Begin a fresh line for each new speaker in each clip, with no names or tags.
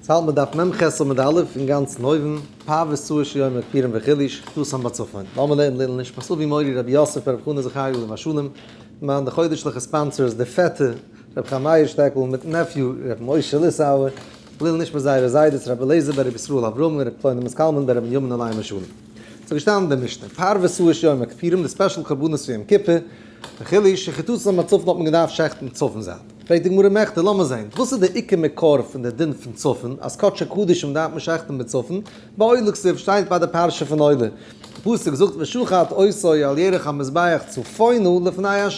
ס'האלט מען דף מ ח עמוד א' אינגאנצן אויבן, פ ו סוער שיום הכפירים וכו', שכתותם בצפון. לאמיר לערנען לעילוי נשמת אבי מורי רבי יוסף ברב חנא זכרי' עליו השלום, מיין די חודש'ליכע sponsors די פעטע רבי חיים מאיר שטעקל מיטן nephew רבי משה ליסאווער, לעילוי נשמת זייערע זיידעס רבי אליעזר בן רבי ישראל אברהם און רבי קלונימוס קלמן בן רבי בנימין עליהם השלום. ס'איז געשטאנען אין די משנה, פר ושעיר של יום הכיפורים, די special קרבנות פון יום כיפור, וכו', שחיטתן בצפון האט מען געדארפט שעכטן צפון זייט. פרעגט די גמרא מכדי, לאמיר זען, וואס איז די עיקר מקור פון די דין פון צפון, אז קדשי קדשים דארף מען שעכטן בצפון, בעולה כתיב שטייט ביי די פרשה פון עולה, די פסוק זאגט ושחט אותו על ירך המזבח צפונה לפני ה',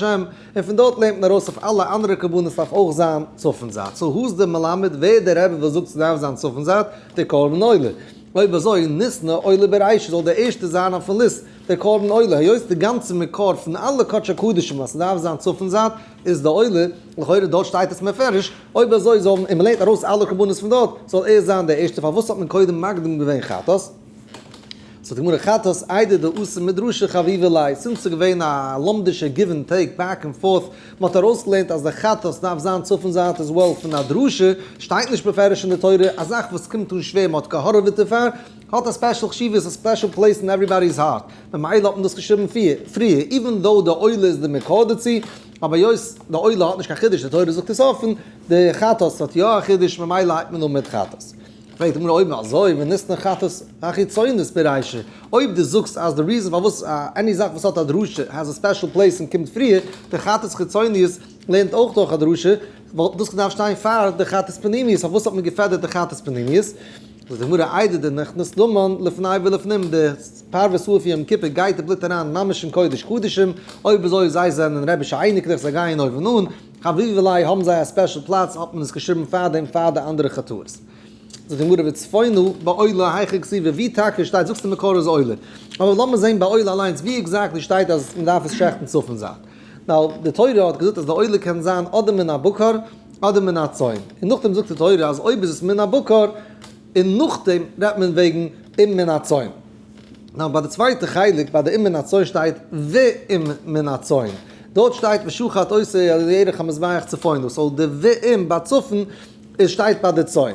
און פון דארט לערנט מען ארויס אויף אלע אנדערע קרבנות דארף אויך זיין צפון זייט, so who's די מלמד, ווער איז דער רבי וואס זאגט ס'דארף זיין צפון זייט, דער קרבן עולה. אויב אזוי, ניתני עולה ברישא זאל דער ערשטער זיין אויפן list, דער קרבן עולה, היות די גאנצע מקור פון אלע קדשי קדשים אז ס'דארף זיין צפון זייט איז די עולה, לכאורה דארט שטייט עס מפורש, אויב אזוי זאל, און מ'לערנט ארויס אלע קרבנות פון דארט, זאל ער זיין דער ערשטער, פארוואס האט מען קודם מקדים געווען חטאת? זאגט די גמרא חטאת איידי דאתא מדרשא חביבא ליה, since ס'איז געווען א לומדישע give and take back and forth, מ'האט ארויסגעלערנט אז די חטאת דארף זיין צפון זייט as well פון א דרשה, שטייט נישט בפירוש אין די תורה, א זאך וואס קומט אן שווער מ'האט געהארעוועט דערפאר, האט א special חשיבות, א special place אין everybody's heart, ממילא האט מען דאס געשריבן פריער, even though די עולה איז די מקור דערצו, אבער היות די עולה האט נישט קיין חידוש, די תורה זאגט עס אפן, די חטאת האט יא א חידוש ממילא הייבט מען אן מיט חטאת. פרעגט די גמרא אויב אזוי וניתני חטאת החיצונית ברישא, אויב דו זאגסט אז די reason פארוואס any זאך וואס האט א דרשה has a special place און קומט פריער, די חטאת חיצוניות לערנט אויך דורך א דרשה, וואלט דאס געדארפט שטיין פאר די חטאת פנימיות, פארוואס האט מען געפעדערט די חטאת פנימיות? זאגט די גמרא איידי דנכנס דמן לפני ולפנים, די פר ושעיר פון יום כיפור גייט די בלוט אריין ממש אין קודש קדשים, אויב אזוי זיי זענען רעבישע אייניקלעך זיי גייען אויבן אן, חביבי ליה האבן זיי א special פלאץ האט מען עס געשריבן פארדעם פאר די אנדערע חטאות. זאגט די גמרא וצפונה בעולה היכא כתיבא ווי טאקע שטייט זאגסטו מקור איז עולה אבער לאמיר זעהן ביי עולה אליינס ווי exactly שטייט אז מען דארף עס שעכטן צפון זייט ווייל די תורה האט געזאגט אז די עולה קען זיין אדער מן הבקר אדער מן הצאן און נאכדעם זאגט די תורה אז אויב איז עס מן הבקר און נאכדעם רעדט מען וועגן אם מן הצאן. נאר ביי די צווייטע חלק ביי די אם מן הצאן שטייט ואם מן הצאן, דארט שטייט ושחט אותו על ירך המזבח צפונה, so די ואם ביי צפון איז שטייט ביי די צאן,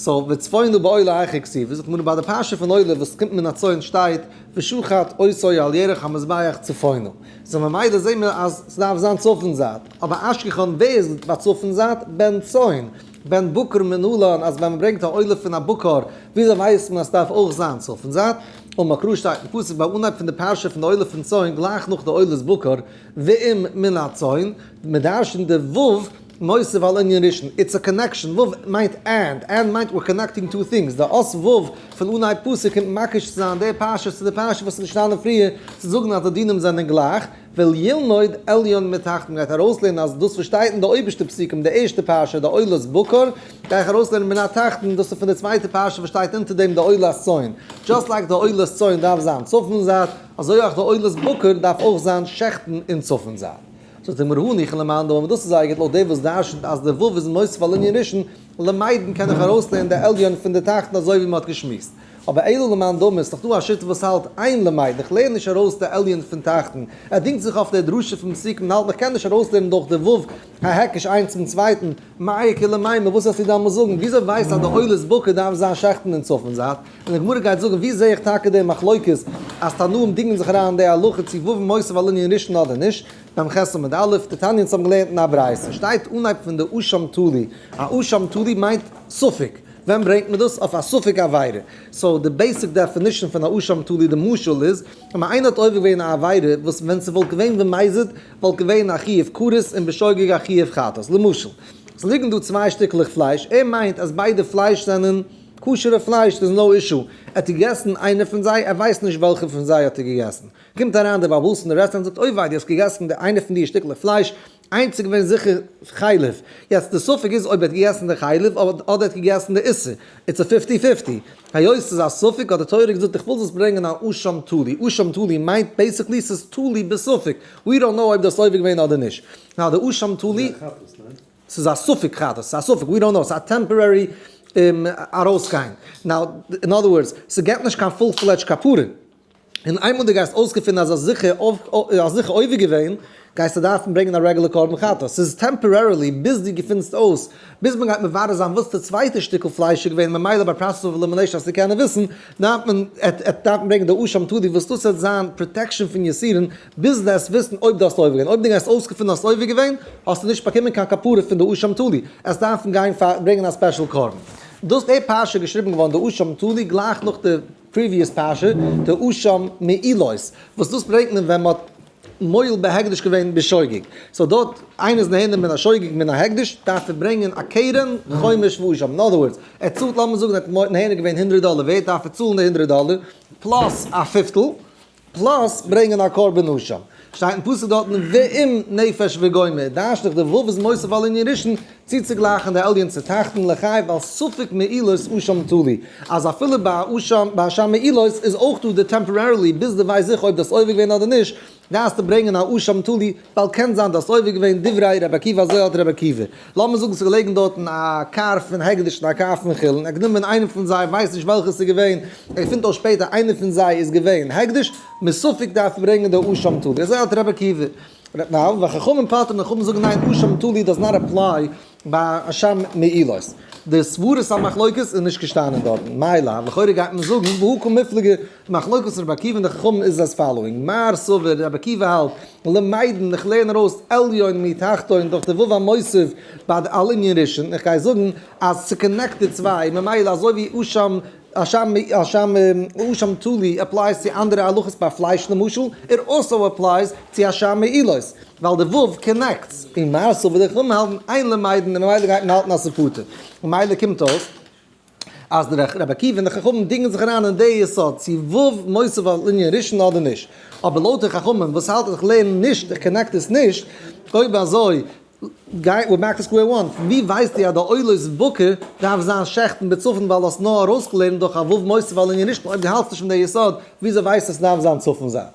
so וצפונה בעולה היכא כתיב, זאגט מען ביי די פרשה פון עולה וואס קומט מן הצאן שטייט ושחט אותו על ירך המזבח צפונה, so ממילא זעהן מיר אז ס'דארף זיין צפון זייט, אבער אשכחן ווער איז ביי צפון זייט? בן צאן. בן בקר מנלן אז ווען מ'ברענגט א עולה פון א בקר, וויאזוי ווייסט מען אז ס'דארף אויך זיין צפון זייט? אמר קרא שטייט אין פסוק ביי אנהייב פון די פרשה פון די עולה פון צאן גלייך נאך די עולת בקר, ואם מן הצאן, מ'דרש'נט די ו' מוסיף על ענין ראשון, it's a connection, ו' מיינט and, and מיינט we're connecting two things, די אות ו' פון אנהייב פסוק קומט מקיש צו זיין די פרשה צו די פרשה וואס איז געשטאנען פריער, צו זאגן אז די דינים זענען גלייך. וללמוד עליון מתחתון גייט ארויסלערנען אז דאס וואס שטייט אין די אויבערשטע פסוקים די ערשטע פרשה די עולת בקר גיי איך ארויסלערנען מן התחתון דאס איז פון די צווייטע פרשה וואס שטייט אונטער דעם די עולת צאן just like די עולת צאן דארף זיין צפון זייט אזוי אויך די עולת בקר דארף אויך זיין שעכטן אין צפון זייט. זאגט די גמרא הניחא למאן דאמר דאס איז זייער גוט לויט דעם וואס דרשנ'ט אז די ו' איז מוסיף על ענין ראשון למדין קען איך ארויסלערנען די עליון פון די תחתון אזוי ווי מען האט געשמועסט. אבער אלא למאן דאמר, ס'דאך דא א שיטה וואס האלט אין למדין, איך לערן נישט ארויס די עליון פון תחתון, ער דינגט זיך אויף די דרשה פון פסוק און האלט איך קען נישט ארויסלערנען דורך די ו' ההיקש איינס צום צווייטן, מאי איכא למימר, וואס וועסטו דאמאלס זאגן, וויאזוי ווייסט אז די עולת בקר דארף זיין שעכטן אין צפון זייט, און די גמרא גייט זאגן ווי זעה איך טאקע די מחלוקת אז תנאים דינגען זיך אריין אין די הלכה צו ו' מוסיף על ענין ראשון אדער נישט, מ"ח עמוד א', דתניא אונז האבן געלערנט אין א ברייתא, שטייט אנהייב פון די אשם תלוי, א אשם תלוי מיינט ספק. ווען ברענגט מען דאס? אויף א ספק עבירה. so די basic definition פון א אשם תלוי די משל איז, ווען איינער האט עובר געווען א עבירה וואס ווען ס'וואלט געווען במזיד וואלט געווען א חיוב כרת און בשוגג א חיוב חטאת. למשל, ס'ליגן דא צוויי שטיקלעך פלייש, ער מיינט אז ביידע פלייש זענען כשר'ע פלייש, ס'איז no issue, ער האט געגעסן איינע פון זיי, ער ווייסט נישט וועלכע פון זיי האט ער געגעסן. קומט אריין דער בעל הבית פון די רעסטוראנט זאגט אוי וויי דו האסט געגעסן די איינע פון די שטיקלעך פלייש, איינס איז געווען זיכער חלב, יעצט די ספק איז אויב ער האט געגעסן די חלב אדער ער האט געגעסן די איסור, it's a fifty fifty, היות ס'איז א ספק האט די תורה געזאגט איך וויל זאלסט ברענגען א אשם תלוי, אשם תלוי מיינט basically ס'איז תלוי בספק, we don't know אויב דאס עובר געווען אדער נישט, now די אשם תלוי, ס'איז א ספק חטאת, ס'איז א ספק, we don't know, ס'איז א temporary ארויסגיין, now in other words, ס'געבט נישט קיין full fledged כפרה. און איינמאל דו גייסט אויסגעפינען אז האסט זיכער עובר געווען, גייסטו דארפן ברענגען א regular קרבן חטאת. ס'איז temporarily ביז דו געפינסט אויס, ביז מען גייט מברר זיין וואס די צווייטע שטיקל פלייש איז געווען, ממילא ביי process of elimination אז צו קענען וויסן, דארף מען דארף מען ברענגען די אשם תלוי וואס דאס וועט זיין protection פון יסורים ביז דו וועסט וויסן אויב דו האסט עובר געווען. אויב דו גייסט אויסגעפינען האסט עובר געווען, האסטו נישט באקומען קיין כפרה פון די אשם תלוי, עס דארפן גיין פאר ברענגען א special קרבן. דאס די פרשה איז געשריבן געווארן די אשם תלוי גלייך נאך די previous פרשה די אשם מעילות, וואס דאס ברענגט מען ווען מען האט מועל בהקדש געווען בשוגג. so דארט איינער איז נהנה מן השוגג מן ההקדש דארף ער ברענגען א קרן חומש ואשם. אין other words, ער צאלט לאמיר זאגן ער האט נהנה געווען הונדרעט דאלער ווערט דארף ער צאלן די הונדרעט דאלער plus א פיפטל plus ברענגען א קרבן אשם. שטייט אין פסוק דארטן ואם נפש וגומר, דרש'ט דאך די ו' איז מוסיף על ענין ראשון, צוצוגלייכן די עליון צו תחתון לחייב ווייל ספק מעילות אשם תלוי, אז אפילו ביי אשם ביי אשם מעילות איז אויך דא די temporarily ביז די ווייסט זיכער אויב דאס עובר געווען אדער נישט, דארפסטו ברענגען א אשם תלוי, ווייל קען זיין דאס עובר געווען דברי רבי עקיבא אזוי האלט רבי עקיבא. לאמיר זאגן ס'איז געלעגן דארטן א קאר פון הקדש און א קאר פון חולין, ער האט גענומען איינעם פון זיי, ווייסט נישט וועלכע ס'איז געווען, ער געפינט אויס שפעטער איינער פון זיי איז געווען הקדש, מספק דארף מען ברענגען די אשם תלוי, אזוי האלט רבי עקיבא. ווייל וחכמים פטר'ן און חכמים זאגן ניין אשם תלוי does not apply ביי אשם מעילות. די סברות המחלוקת איז נישט געשטאנען דארטן. מילא, לכאורה גייט מען זאגן והא קא מיפלגי מחלוקת רבי עקיבא און די חכמים איז as following, מר סבר רבי עקיבא האלט, למדין איך לערן ארויס עליון מתחתון דורך די ו' המוסיף ביי די על ענין ראשון, איך גיי זאגן אז ס' connect די צוויי, ממילא אזוי ווי אשם אשם אשם אשם תלוי applies צו אנדערע הלכות ביי פלייש למשל, it also applies צו אשם מעילות, ווייל די ו' connects, און מר סבר די חכמים האלטן אין למדין און ממילא גייט מען האלטן אז ס'פטור, ממילא קומט אויס אז די רבי עקיבא און די חכמים דינגען זיך אריין אין די יסוד צו ו' מוסיף על ענין ראשון אדער נישט, אבער לויט די חכמים וואס האלט אז איך לערן נישט איך connect עס נישט, אויב אזוי גיי we're back to square one, פון ווי ווייסטו אז די עולות בקר דארף זיין שעכטן בצפון ווייל האסט נאר ארויסגעלערנט דורך א ו' מוסיף על ענין ראשון, אויב דו האלטסט נישט פון די יסוד וויאזוי ווייסטו עס דארף זיין צפון זייט?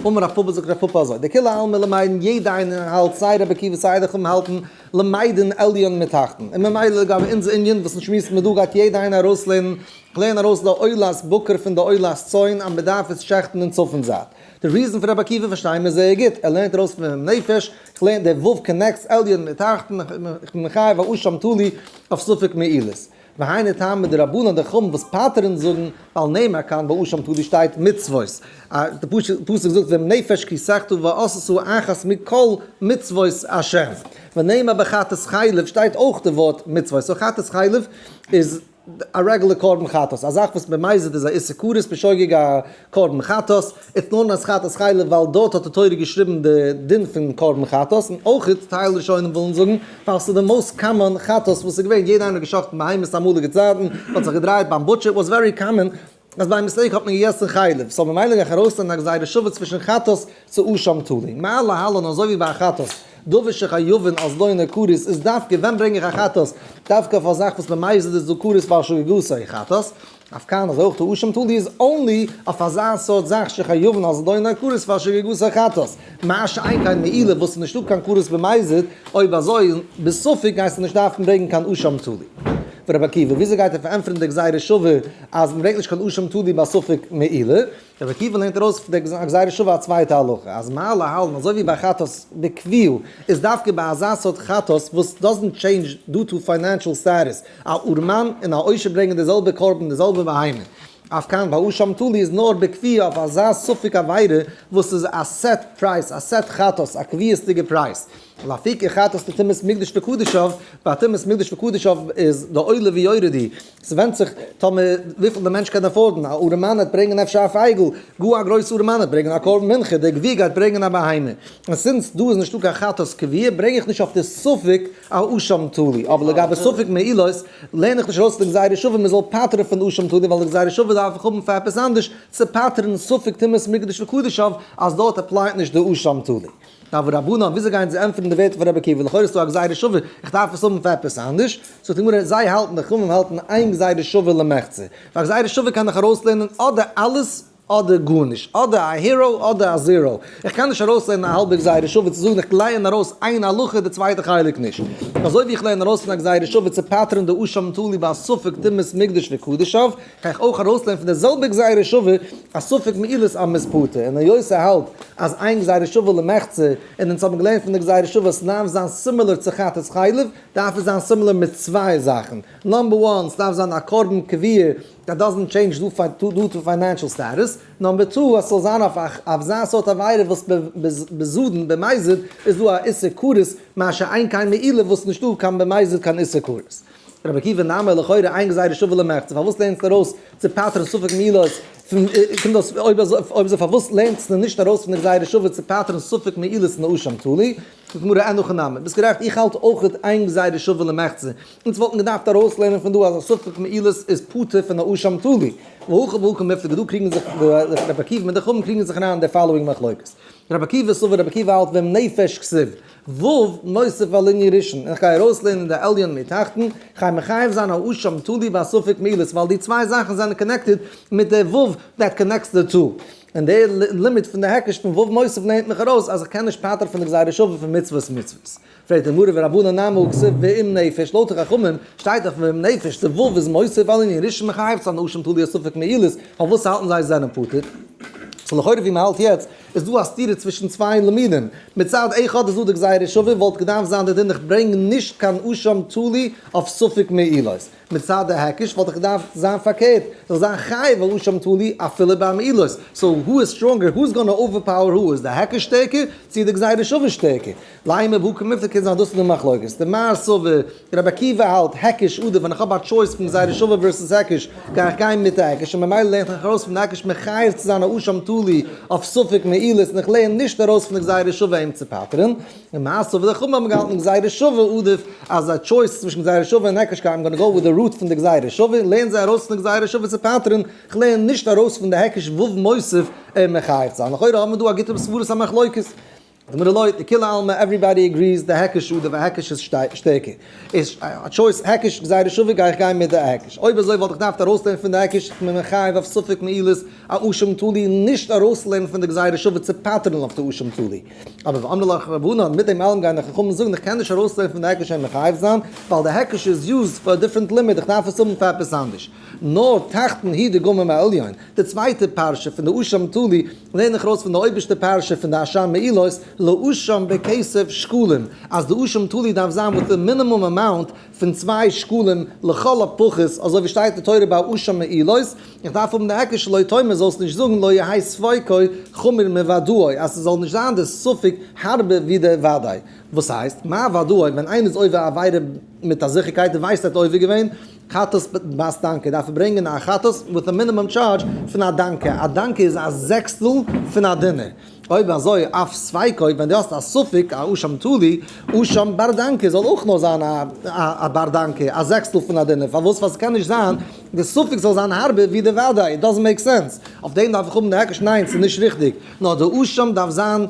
אמר רב פפא זאגט רב פפא אזוי, דכולי עלמא למדין יעדע איינער האלט סיי רבי עקיבא סיי די חכמים האלטן למדין עליון מתחתון, און ממילא לגבי אונזער ענין וואס אונז שמועסן מיר דא גייט יעדע איינער ארויסלערנען כ'לערן ארויס די עולת בקר פון די עולת צאן אז מ'דארף עס שעכטן אין צפון זייט. די reason פון רבי עקיבא פארשטייען מיר זייער גוט, ער לערנט ארויס פון נפש, כ'לערן די ו' connects עליון מיט תחתון, כ'בין מחייב א אשם תלוי אויף ספק מעילות. והיינו טעמא דרבנן די חכמים וואס פטר'ן זאגן, ווייל נאמר כאן באשם תלוי שטייט מצוות. די פסוק זאגט ואם נפש כי תחטא ועשתה אחת מכל מצוות השם. ונאמר בחטאת חלב שטייט אויך די ווארט מצוות, so חטאת חלב איז א regular קרבן חטאת, א זאך וואס במזיד איז א איסור כרת בשוגג א קרבן חטאת, it's known as חטאת חלב ווייל דארט האט די תורה געשריבן די דין פון קרבן חטאת, און אויך טייל ראשונים ווילן זאגן ווייל ס'איז די most common חטאת וואס איז געווען, יעדער איינער האט געשחט'ן בהמות אמאליגע צייטן, מ'האט זיך געדרייט ביים butcher, it was very common אז by mistake האט מען געגעסן חלב, so ממילא גיי איך ארויסלערנען א גזירה שווה צווישן חטאת צו אשם תלוי. מה להלן אזוי ווי ביי א חטאת, דבר שחייבין על זדונו כרת איז דווקא ווען ברענג איך א חטאת, דווקא אויף א זאך וואס במזיד איז דא כרת ווייל שגגתו חטאת, אף כאן אזוי אויך די אשם תלוי איז only אויף אזא סארט זאך שחייבין על זדונו כרת ווייל שגגתו חטאת, מה שאין כן מעילה וואס איז נישטא קיין כרת במזיד, אויב אזוי בספק גייסטו נישט דארפן ברענגן קיין אשם תלוי. ורבי עקיבא, וויאזוי גייט ער פארענטפערן די גזירה שווה אז מען ברענגט נישט קיין אשם תלוי ביי ספק מעילה? רבי עקיבא לערנט ארויס פון די גזירה שווה א צווייטע הלכה, אז מה להלן אזוי ווי ביי חטאת בקביעה איז דווקא ביי אזא סארט חטאת וואס doesn't change due to financial status, א ארמאן און א עושר ברענגען די זעלבע קרבן די זעלבע בהמה, אף כאן ביי אשם תלוי איז נאר בקביעה אויף אזא ספק עבירה וואס איז א set price, א set חטאת, א קביעות'דיגע פרייז. לאפוקי חטאת דטומאת מקדש וקדשיו, ביי טומאת מקדש וקדשיו איז די עולה ויורד היא, ס'ווענדט זיך טאמער וויפיל די מענטש קען afford ן, א ארעמאן וועט ברענגען אפשר א פייגל, גאר א גרויסע ארעמאן וועט ברענגען א קרבן מנחה, דער גביר גייט ברענגען א בהמה, און since דא איז נישטא קיין חטאת קביעה ברענג איך נישט אויף די ספק א אשם תלוי, אבער לגבי ספק מעילות לערן איך נישט ארויס די גזירה שווה מען זאל פטר'ן פון אשם תלוי ווייל די גזירה שווה דארף איך האבן פאר עפעס אנדערש צו פטר'ן ספק טומאת מקדש וקדשיו אז דארט apply ט נישט די אשם תלוי. אבער רבנן, וויאזוי גייען זיי ענטפערן די ווערטער פון רבי עקיבא? לכאורה איז דא א גזירה שווה, איך דארף עס האבן פאר עפעס אנדערש. זאגט די גמרא, זיי האלטן, די חכמים האלטן, אין גזירה שווה למחצה. ווייל גזירה שווה קען איך ארויסלערנען אדער אלעס. אדער גארנישט, אדער א hero אדער א zero. איך קען נישט ארויסלערנען א האלבע גזירה שווה צו זאגן איך לייען ארויס איין הלכה די צווייטע חלק נישט. אזוי ווי איך לערן ארויס פון א גזירה שווה צו פטר'ן די אשם תלוי ביי א ספק טומאת מקדש וקדשיו, קען איך אויך ארויסלערנען פון די זעלבע גזירה שווה א ספק מעילות אז מ'איז פטור. און היות ער האלט אז איין גזירה שווה למחצה, און אונז האבן געלערנט פון די גזירה שווה אז ס'דארף זיין similar צו חטאת חלב, דארף עס זיין similar מיט צוויי זאכן. number one, ס'דארף זיין א קרבן קבוע that doesn't change due to financial status. number two, אז ס'זאל זיין אויף אזא סארט עבירה וואס בזדון, במזיד, איז דא א איסור כרת, מה שאין כן מעילה וואס נישטא קיין במזיד קיין איסור כרת. רבי עקיבא נמי לכאורה אין גזירה שווה למחצה, פארוואס לערנסטו ארויס צו פטר'ן ספק מעילות פון, קומט אויס אויב אזוי פארוואס לערנסטו נישט ארויס פון די גזירה שווה צו פטר'ן ספק מעילות פון אשם תלוי? זאגט די גמרא אין הכי נמי, ביסט גערעכט איך האלט אויך אין גזירה שווה למחצה, אונז וואלטן געדארפט ארויסלערנען פון דא אז א ספק מעילות איז פטור פון א אשם תלוי, והכא בהא קמיפלגי דא קריגן זיך רבי עקיבא מיט די חכמים קריגן זיך אריין אין די following מחלוקת. רבי עקיבא סבר רבי עקיבא האלט ואם נפש כתיב ו' מוסיף על ענין ראשון און איך גיי ארויסלערנען די עליון מתחתון, כ'גיי מחייב זיין א אשם תלוי ביי א ספק מעילות ווייל די צוויי זאכן זענען connected מיט די ו' that connects the two. און דער לימוד פון די היקש פון ו' מוסיף לערנט מיך ארויס אז איך קען נישט פטר'ן פון די גזירה שווה פון מצוות מצוות. פרעגט די גמרא ורבנן נמי הא כתיב ואם נפש, לויט די חכמים שטייט דאך ואם נפש, די ו' איז מוסיף על ענין ראשון מחייב צו זיין אשם תלוי א ספק מעילות, פארוואס האלטן זיי זיי זענען פטור? so לכאורה ווי מען האלט יעצט איז דא א סתירה צווישן צוויי לימודים, מצד אחד איז דא די גזירה שווה וואלט געדארפט זיין די דין איך ברענג נישט קיין אשם תלוי אויף ספק מעילות, מצד די היקש וואלט איך געדארפט זיין פארקערט, זאל זיין חייב א אשם תלוי אפילו ביי מעילות, so who איז stronger, who is gonna overpower who, איז די היקש שטערקער צו די גזירה שווה שטערקער? לימא בהא קמיפלגי קען זיין דאס איז די מחלוקת, דמר סבר רבי עקיבא האלט היקש עדיף ווען איך האב א choice פון גזירה שווה versus היקש גיי איך גיין מיט די היקש און ממילא לערנט איך ארויס פון די היקש מחייב צו זיין א אשם תלוי אויף ספק מעילות און איך לערן נישט ארויס פון די גזירה שווה אים צו פטר'ן. ומר סבר די חכמים האבן געהאלטן גזירה שווה עדיף אז א choice צווישן גזירה שווה און היקש I'm gonna go with the root פון די גזירה שווה לערן זיי ארויס פון די גזירה שווה צו פטר'ן איך לערן נישט ארויס פון די היקש ו' מוסיף אים מחייב צו זיין לכאורה האבן מיר דא א גוטע סברת המחלוקת. די גמרא לויט דכולי עלמא everybody agrees דהיקש עדיף א היקש איז שטערקער איז א choice היקש גזירה שווה גיי איך גיין מיט די היקש אויב אזוי וואלט איך געדארפט ארויסלערנען פון די היקש איך בין מחייב אויף ספק מעילות א אשם תלוי נישט ארויסלערנען פון די גזירה שווה צו פטר'ן אויף די אשם תלוי אבער ואמרי לך רבנן מיט דעם אלעם גייען די חכמים זאגן איך קען נישט ארויסלערנען פון די היקש אים מחייב זיין ווייל די היקש איז used for a different לימוד איך דארף עס האבן פאר עפעס אנדערש נאר תחתון הוא דגמר מעליון די צווייטע פרשה פון די אשם תלוי לערן איך ארויס פון די אויבערשטע פרשה פון די אשם מעילות לאשם בכסף שקלים, אז די אשם תלוי דארף זיין with די minimum amount פון 2 שקלים לכל הפחות, אזוי ווי שטייט אין תורה ביי אשם מעילות, איך דארף האבן די היקש שלא תאמר זאלסט נישט זאגן לא יהא ספקו חמור מוודאו, אז ס'זאל נישט זיין די ספק הארבער ווי די וודאי. וואס הייסט? מה וודאו? ווען איינער איז עובר א עבירה מיט א זיכערקייט און ווייסט ער האט עובר געווען, חטאת בת דנקא דארף ער ברענגען א חטאת with א minimum charge פון א דנקא, א דנקא איז א זעקסטל פון א דינר, אויב אזוי אף ספיקו ווען דו האסט א ספק א אשם תלוי, אשם בר דנקא זאל אויך נאר זיין א בר דנקא, א זעקסטל פון א דינר, פארוואס? ווייל ס'קען נישט זיין די ספק זאל זיין הארבער ווי די וודאי, it doesn't make sense, אויף דעם דארף איך האבן די היקש, ניין ס'איז נישט ריכטיג, נאר די אשם דארף זיין.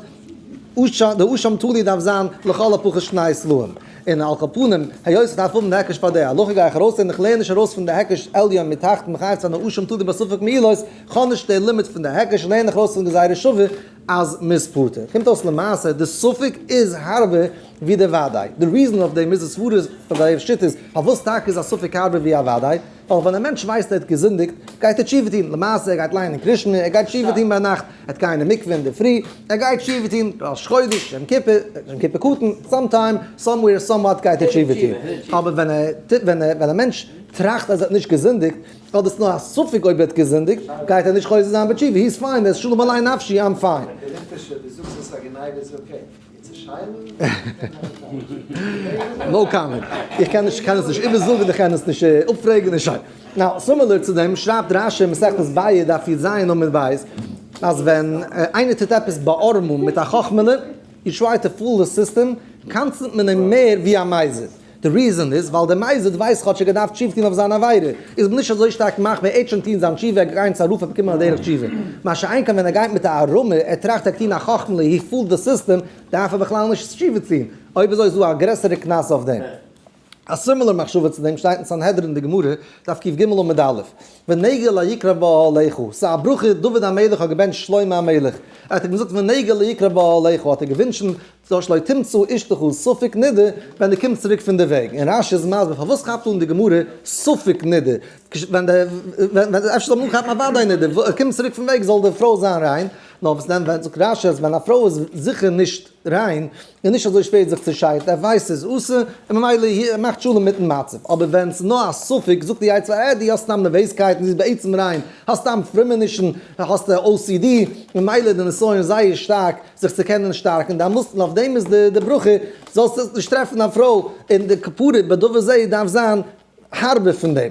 די אשם תלוי דארף זיין לכל הפחות 2 סלעים. און על כל פנים, היות איך דארף האבן די היקש פאר די הלכה גיי איך ארויס און איך לערן נישט ארויס פון די היקש עליון מתחתון מחייב צו זיין א אשם תלוי בספק מעילות, כ'האב נישט די לימוד פון די היקש לערן איך ארויס פון גזירה שווה אז מ'איז פטור. קומט אויס למעשה די ספק איז הארבער ווי די וודאי. די reason אויף דעם איז די סברה פון די שיטה איז פארוואס טאקע איז א ספק הארבער ווי א וודאי? ווייל ווען א מענטש ווייסט ער האט געזינדיגט, גייט ער תשובה טון, למעשה ער גייט ליינען קריאת שמע, ער גייט תשובה טון ביינאכט, ער וועט גיין אין מקווה אינדערפרי, ער גייט תשובה טון ראש חודש, יום כיפור, יום כיפור קטן, sometime, somewhere, somewhat גייט ער תשובה טון. אבער ווען ער טוט, ווען ער, ווען א מענטש טראכט אז ער האט נישט געזינדיגט, אדער ס'איז נאר א ספק אויב ער האט געזינדיגט, גייט ער נישט חוזר זיין בתשובה, he is fine, ער איז שלום עלי נפשי, I'm fine. No comment. איך קען נישט, קען עס נישט איבערזאגן, איך קען עס נישט אפפרעגן, און שוין. now, similar צו דעם שרייבט רש"י אין מסכת ביעא דף י"ז עמוד ב', אז ווען איינער טוט עפעס בערמה מיט א חכמה'לע, you try to fool the system, קנס'נט מען אים מער ווי א מזיד. די reason איז ווייל דער מזיד ווייסט כאטש ער געדארפט תשובה טון אויף זיין עבירה, איז אים נישט אזוי שטארק מחמיר, ער האט שוין טון זיין תשובה, ער גייט גיין צו א רב און באקומען א דרך תשובה. מה שאין כן ווען ער גייט מיט א הערמה, ער טראכט ער האט געטון א חכמה'לע, he fooled the system, דארף ער בכלל נישט תשובה טון. אויב אזוי איז דא א גרעסערע קנס אויף דעם. א similar מחשבה צו דעם שטייט אין סנהדרין די גמרא, דף קג עמוד א', ונגע לא יקרב באהליך, ס'איז א ברכה, דוד המלך האט געבענטשט שלמה המלך, ער האט אים געזאגט ונגע לא יקרב באהליך, האט ער געווינטשן זאל שלא תמצא אשתך ספק נידה ווען דו קומסט צוריק פון די וועג, און רשי איז מסביר פארוואס כאפט אן די גמרא ספק נידה, ווען די, אפשר זאל מען אנכאפן א וודאי נידה, קומט צוריק פון וועג זאל די פרוי זיין ריין, נאר וואס דען ווען זאגט רשי אז ווען א פרוי איז זיכער נישט ריין איז נישט אזוי שווער זיך צו שיידן, ער ווייסט ס'איז אסור און ממילא ער מאכט שלום מיטן מצב, אבער ווען ס'איז נאר א ספק זאגט די יצר הרע דו האסט סתם נערוועזקייט און זי איז בעצם ריין, האסט סתם פרומענישן, האסט OCD, ממילא איז די נסיון זייער שטארק זיך צו קענען שטארקן, דאמאלסט און אויף דעם איז די ברכה, זאלסט נישט טרעפן א פרוי און די כפרה בדבר זה דארף זיין הארבער פון דעם.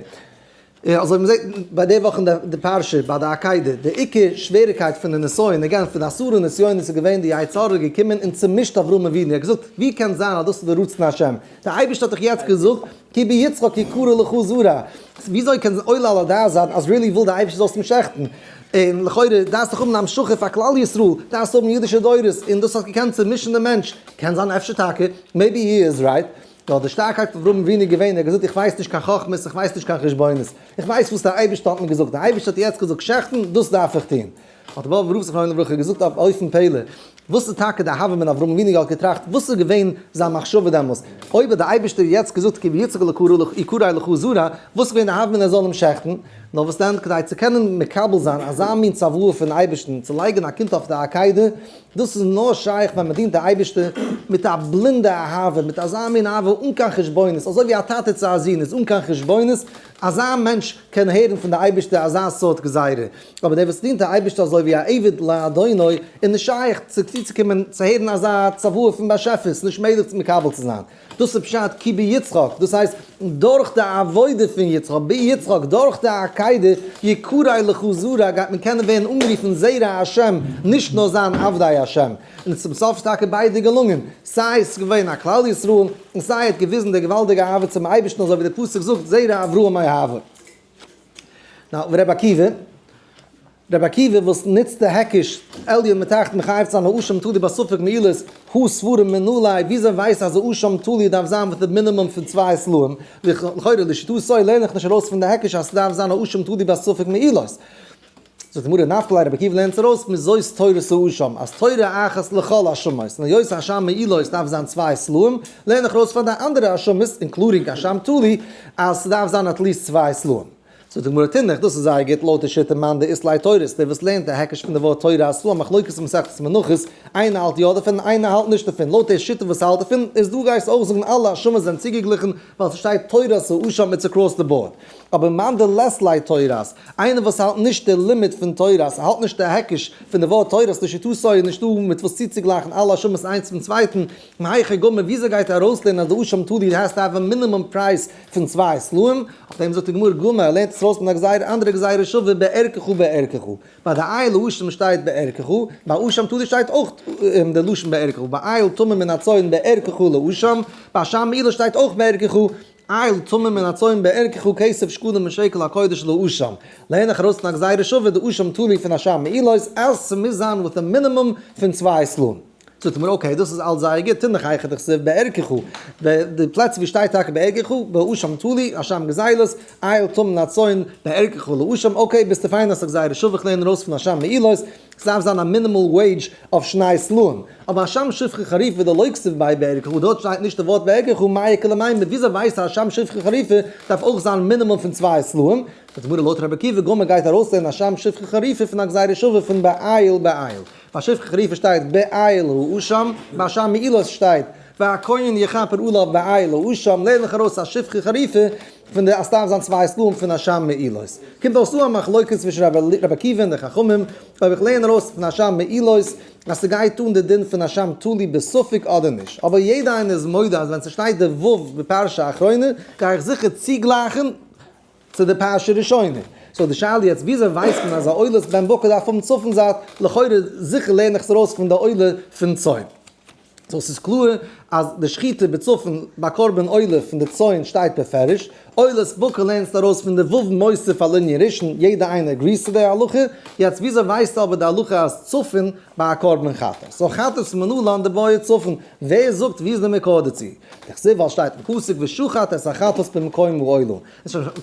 אזוי ווי מ'זעט ביי די וואך אין די פרשה ביי די עקידה, די עיקר שוועריקייט פון די נסיון, again פון די עשרה נסיונות איז געווען די יצר הרע געקומען און צומישט אברהם אבינו, ער האט געזאגט ווי קען זיין אז דאס איז די רצון השם, די אייבערשטער האט דאך יעצט געזאגט כי ביצחק יקרא לך זרע, וויאזוי קען עולה על הדעת זיין אז really וויל די אייבערשטער זאלסט אים שעכטן, און לכאורה דארפסט דאך האבן המשכה פאר כלל ישראל, דארפסט האבן אידישע דורות, און דאס האט געקענט צומישן די מענטש, קען זיין אפשר טאקע, maybe he is right. נאר די שטארקייט פון אברהם אבינו איז געווען, ער האט געזאגט איך ווייס נישט קיין חכמות, איך ווייס נישט קיין חשבונות, איך ווייס וואס דער אייבערשטער האט מיר געזאגט, דער אייבערשטער האט יעצט געזאגט שעכטן, דאס דארף איך טון. האט דער באבובער רב זכרונו לברכה געזאגט אויף אופן פלא, וואס איז טאקע די הוה אמינא אברהם אבינו האט געטראכט, וואס איז געווען זיין מחשבה דעמאלס, אויב האט דער אייבערשטער יעצט געזאגט כי ביצחק יקרא לך זרע, וואס איז געווען די הוה אמינא ער זאל אים שעכטן? נאר וואס דען, כדי צו קענען מקבל זיין אזא מין צוואה פון אייבערשטן, צו לייגן א קינד אויף די עקידה, דאס איז נאר שייך ווען מען דינט די אייבערשטער מיט א בלינדע אהבה, מיט אזא מין אהבה אן קיין חשבונות, אזוי ווי א טאטע צו א זון איז אן קיין חשבונות, אזא מענטש קען הערן פון די אייבערשטער אזא סארט גזירה, אבער דער וואס דינט די אייבערשטער אזוי ווי א עבד לאדונו, איז נישט שייך צו צוצוקומען צו הערן אזא צוואה פון באשעפער, ס'איז נישט מעגליך צו מקבל צו זיין. דאס איז פשט כי ביצחק, דאס הייסט דורך די עבודה פון יצחק, ביצחק, דורך די עקידה, יקרא לך זרע, גייט מען קענען ווערן אנגערופן זרע השם, נישט נאר זיין עבדי השם. און צום סוף איז טאקע ביידע געלונגען, סיי עס איז געווען א כלל ישראל, און סיי ער האט געוויזן די געוואלדיגע אהבה צום אייבערשטן אזוי ווי דער פסוק זאגט זרע אברהם אהבה. נאר רבי עקיבא, רבי עקיבא וואס נוצט די היקש עליון מתחת מחייב צו זיין האשם תלוי בספק מעילות הא ספרים מנא ליה, וויאזוי ווייסט אז האשם תלוי דארף זיין מיט די מינימום פון צוויי סלעים? לכאורה לשיטתו לערן איך נישט ארויס פון די היקש אז ס'דארף זיין האשם תלוי בספק מעילות. זאגט די גמרא נפקא ליה רבי עקיבא לערנט עס ארויס מזאת תורת האשם אז תורה אחת לכל האשמות און היות אשם מעילות דארף זיין צוויי סלעים לערן איך ארויס פאר די אנדערע האשמות including אשם תלוי אז ס'דארף זיין at least צוויי סלעים. זאגט די גמרא תינח, דאס איז זייער גוט לויט די שיטה מאן דאית ליה תורת, דער וואס לערנט די היקש פון די ווארט תורה אז ס'דא א מחלוקת אין מסכת מנחות, איינער האלט יא דערפון און איינער האלט נישט דערפון, לויט די שיטה וואס האלט דערפון איז דא גייסט אויך זאגן אלע האשמות זענען צוגעגליכן ווייל ס'שטייט תורת האשם it's across the board. אבער מאן דלית ליה תורת, איינער וואס האלט נישט די לימוד פון תורת, האלט נישט די היקש פון די ווארט תורת לשיטתו איז נישטא מיט וואס צוצוגלייכן אלע האשמות איינס צום צווייטן, מהיכא גמר וויאזוי גייט ער ארויסלערנען אז די אשם תלוי has to have a minimum price פון צוויי סלעים, אויף דעם זאגט די גמרא גמר, ער לערנט עס ארויס פון א גזירה, אנדערע גזירה שווה בערכך בערכך, ביי די איל האשם שטייט בערכך, ביי אשם תלוי שטייט אויך די לשון בערכך, ביי איל טמא מן הצאן בערכך לאשם, ביי אשם מעילה שטייט אויך בערכך, איל טמא מן הצאן בערכך כסף שקלים משקל הקודש לאשם, לערן איך ארויס פון א גזירה שווה די אשם תלוי פון אשם מעילות אז ס'מוז זיין with a minimum פון צוויי סלעים. זאגט מיר okay דאס איז אלץ זייער גוט, תינח היכא דכתיב בערכך, די פלעצער ווי שטייט טאקע בערכך, באשם תלוי, אשם גזילות, איל טמא מן הצאן, בערכך לאשם, okay ביסטו פיין אז ס'איז גזירה שווה איך לערן ארויס פון אשם מעילות, ס'דארף זיין א minimal wage אויף שני סלעים, אבער אשם שפחה חרופה דלא כתיב ביה בערכך, דארט שטייט נישט די ווארט בערכך, מאי איכא למימר, וויאזוי ווייסטו אז אשם שפחה חרופה דארף אויך זיין מינימום פון צוויי סלעים? זאגט די גמרא לויט רבי עקיבא גמר גייט ארויסלערנען אשם שפחה חרופה פון א גזירה שווה פון באיל באיל. ביי שפחה חרופה שטייט באיל האשם, ביי אשם מעילות שטייט והכהן יכפר עליו באיל האשם, לערן איך ארויס א שפחה חרופה פון די אז ס'דארף זיין צוויי סלעים פון אשם מעילות. קומט אויס דא א מחלוקת צווישן רבי עקיבא און די חכמים, אויב איך לערן ארויס פון אשם מעילות אז ס'גייט אן די דין פון אשם תלוי בספק אדער נישט. אבער יעדע איינער איז מודה אז ווען ס'שטייט די ו' בפרשה אחרונה גיי איך זיכער צוגלייכן צו די פרשה ראשונה. so די שאלה יעצט וויאזוי ווייסט מען אז א עולת בן בקר דארף האבן צפון זייט, לכאורה זיכער לערן איך עס ארויס פון די עולה פון צאן. so ס'איז קלאר אז די שחיטה בצפון ביי קרבן עולה פון די צאן שטייט בפירוש, עולת בקר לערנסטו ארויס פון די ו' מוסיף על ענין ראשון, יעדע איינער agree ס צו די הלכה, יעצט וויאזוי ווייסטו אבער די הלכה אז צפון ביי א קרבן חטאת? so חטאת מנלן דבעיא צפון, ווער זאגט ווי איז די מקור דערצו? דכתיב ווייל שטייט אין פסוק ושחט את החטאת במקום העולה, אונז